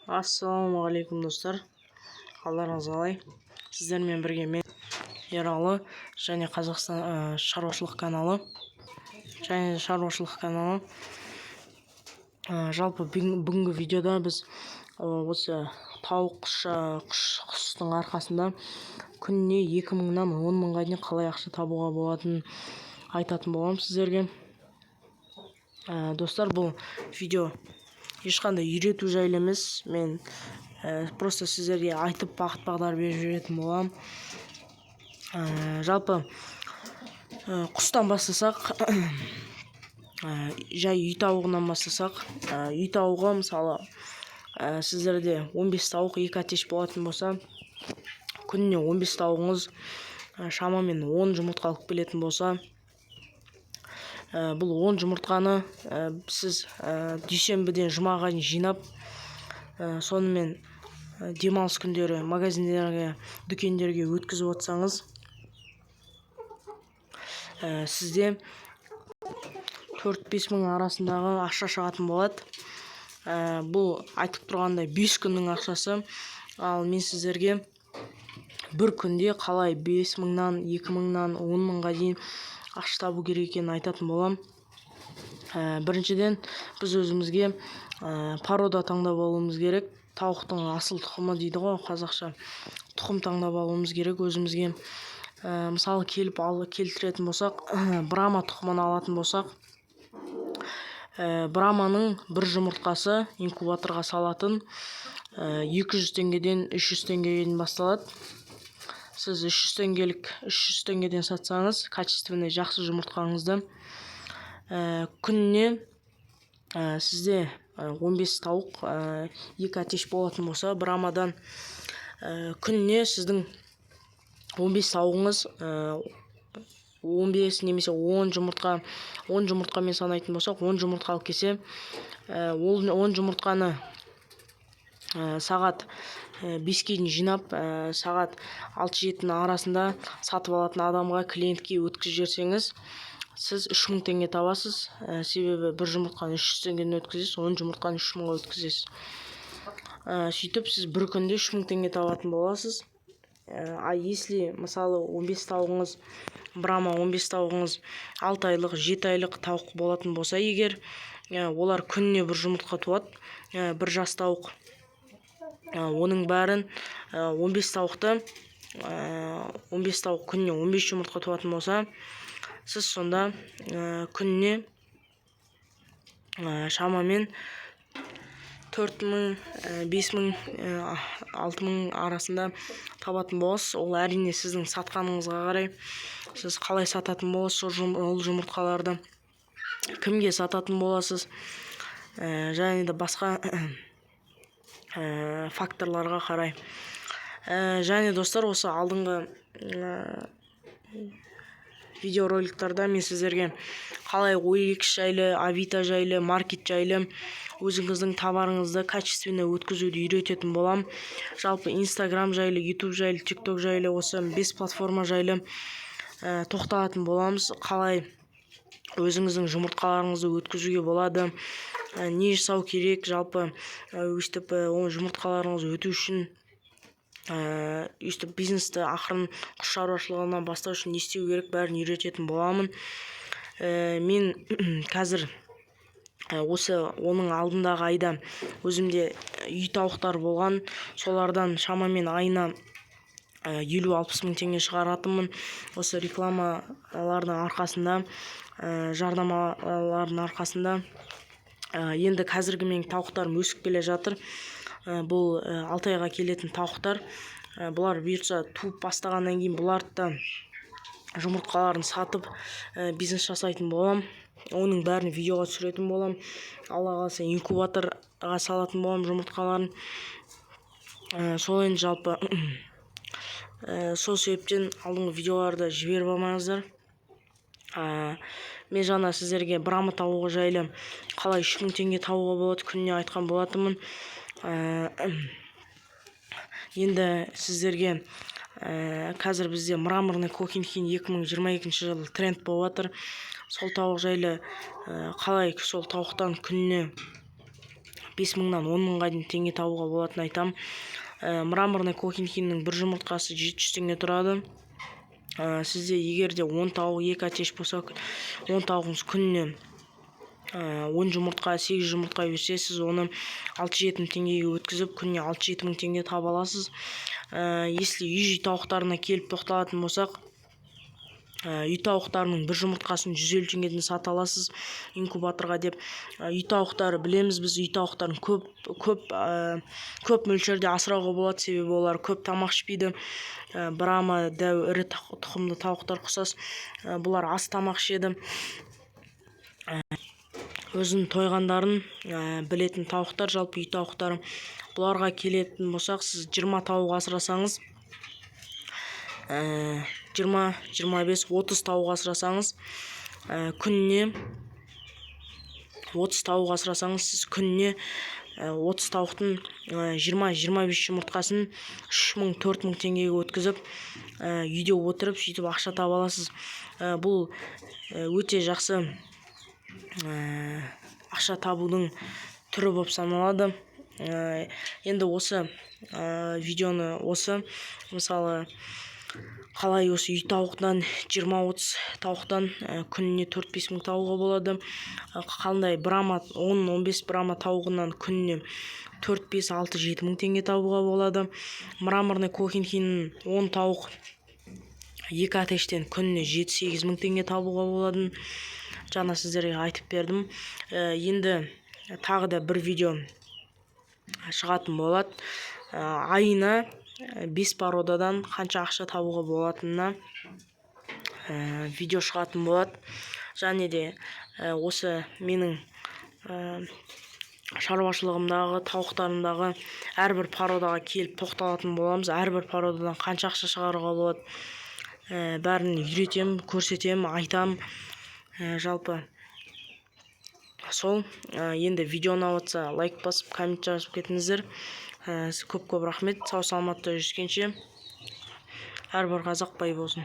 Ассалаумағалейкум, достар! Қалдарыңыз қалай? Сіздермен бірге мен, Ералы, және Қазақстан шаруашылық каналы және шаруашылық каналы. Жалпы бүгінгі видеода біз осы тауық, құс, құстың арқасында күніне 2000-нан 10 мыңға дейін қалай ақша табуға болатынын айтатын боламын сіздерге. Достар, бұл видео ешқандай үйрету жайлы емес, мен просто сіздерге айтып, бағыт бағдар беріп жіберетін боламын. Жалпы, құстан бастасақ, жай үй тауығынан бастасақ, үй тауығы, мысалы, сіздерде 15 тауық, екі әтеш болатын болса, күніне 15 тауығыңыз шамамен 10 жұмыртқа алып келетін болса, бұл 10 жұмыртқаны сіз дүйсенбіден жұмаға дейін жинап, сонымен демалыс күндері магазиндерге, дүкендерге өткізіп отырсаңыз, сізде 4-5 мың арасындағы ақша шығатын болады. Бұл айтып тұрғандай 5 күннің ақшасы. Ал мен сіздерге бір күнде қалай 5000-нан, 2000-нан, 10 мыңға дейін ақша табу керек екенін айтатын боламын. Біріншіден, біз өзімізге порода таңдап алуымыз керек. Тауықтың асыл тұқымы дейді ғой қазақша, тұқым таңдап алуымыз керек өзімізге. Мысалы, келіп ал, келтіретін болсақ, брама тұқымын алатын болсақ, браманың бір жұмыртқасы инкубаторға салатын 200 теңгеден 300 теңгеге дейін басталады. Сіз 300 теңгелік, 300 теңгеден сатсаңыз, качественный жақсы жұмыртқаңызды, күніне сізде 15 тауық, екі әтеш болатын болса, брамадан күніне сіздің 15 тауығыңыз 15 немесе 10 жұмыртқа, 10 жұмыртқамен санайтын болсақ, 10 жұмыртқа алып келсе, ол 10 жұмыртқаны сағат 5-ке дейін жинап, сағат 6-7-нің арасында сатып алатын адамға, клиентке өткізіп жіберсеңіз, сіз 3000 теңге табасыз. Себебі бір жұмыртқаны 300 теңгеден өткізесіз, 10 жұмыртқаны 3000-ға өткізесіз. Сөйтіп сіз бір күнде 3000 теңге табатын боласыз. А если, мысалы, 15 тауығыңыз брама, 15 тауығыңыз 6 айлық, 7 айлық тауық болатын болса егер, олар күніне бір жұмыртқа туады, бір жас тауық. Оның бәрін, 15 тауықты, 15 тауық күніне 15 жұмыртқа туатын болса, сіз сонда күніне шамамен 4000, 5000, 6000 арасында табатын боласыз. Ол, әрине, сіздің сатқаныңызға қарай: сіз қалай сататын боласыз ол жұмыртқаларды, кімге сататын боласыз, және де басқа факторларға қарай. Және, достар, осы алдыңғы видеороликтарда мен сіздерге қалай OLX жайлы, Авито жайлы, маркет жайлы өзіңіздің товарыңызды качественно өткізуді үйрететін боламын. Жалпы, Инстаграм жайлы, Ютуб жайлы, Тикток жайлы, осы бес платформа жайлы тоқталатын боламыз. Қалай өзіңіздің жұмыртқаларыңызды өткізуге болады, не жасау керек, жалпы өйстіп ол жұмыртқаларыңыз өту үшін, өйстіп бизнесті ақырын құс шаруашылығынан бастау үшін не істеу керек, бәрін үйрететін боламын. Мен қазір осы оның алдындағы айда өзімде үй тауықтар болған, солардан шамамен айына 50-60 мың теңге шығаратынмын осы рекламалардың арқасында, жарнамалардың арқасында. Енді қазіргі менің тауықтарым өсіп келе жатыр. Бұл 6 айға келетін тауықтар. Бұлар бұйыртса туып бастағаннан кейін бұларды да жұмыртқаларын сатып, бизнес жасайтын боламын. Оның бәрін видеоға түсіретін боламын. Алла қаласа, инкубаторға салатын боламын жұмыртқаларын. Сол енді жалпы, сол себептен алдыңғы видеоларды жіберіп алмаңыздар. Мен жаңа сіздерге брама тауығы жайлы, қалай 3000 теңге табуға болады күніне, айтқан болатынмын. Енді сіздерге қазір бізде мраморный кохинхин 2022 жылы тренд болып жатыр. Сол тауық жайлы, қалай сол тауықтан күніне 5000-нан 10 000-ға дейін теңге табуға болатынын айтамын. Мраморный кохинхиннің бір жұмыртқасы 700 теңге тұрады. Сізде егер де 10 тауық, екі әтеш болса, 10 тауығыңыз күніне 10 жұмыртқа, 8 жұмыртқа берсе, сіз оны 6-7 мың теңгеге өткізіп, күніне 6-7 мың теңге таба аласыз. Если үй тауықтарына келіп тоқталатын болсақ, үй тауықтарының бір жұмыртқасын 150 теңгеден сата аласыз инкубаторға деп. Үй тауықтары, білеміз біз, үй тауықтарын көп көп көп мөлшерде асырауға болады, себебі олар көп тамақ ішпейді. Брама, дәу ірі тұқымды тауықтар ұқсас, бұлар аз тамақ ішеді. Өзінің тойғандарын білетін тауықтар жалпы үй тауықтары. Бұларға келетін болсақ, сіз 20 тауық асырасаңыз, 20, 25, 30 тауық асырасаңыз, күніне 30 тауық асырасаңыз, сіз күніне 30 тауықтың 20-25 жұмыртқасын 3000, 4000 теңгеге өткізіп, үйде отырып, сөйтіп ақша таба аласыз. Бұл өте жақсы ақша табудың түрі болып саналады. Енді осы видеоны осы, мысалы, қалай осы үй тауықтан 20-30 тауықтан күніне 4-5 мың табуға болады, қандай брама 10-15 брама тауығынан күніне 4, 5, 6, 7 мың теңге табуға болады, мраморный кохинхин 10 тауық, екі әтештен күніне 7-8 мың теңге табуға болады, жаңа сіздерге айтып бердім. Енді тағы да бір видео шығатын болады, айына бес породадан қанша ақша табуға болатынына видео шығатын болады. Және де осы менің шаруашылығымдағы тауықтарымдағы әрбір породаға келіп тоқталатын боламыз. Әрбір породадан қанша ақша шығаруға болады, бәрін үйретемін, көрсетемін, айтамын. Жалпы сол. Енді видео ұнап жатса, лайк басып, коммент жазып кетіңіздер. Көп көп рахмет. Сау саламатта жүздескенше. Әрбір қазақ бай болсын.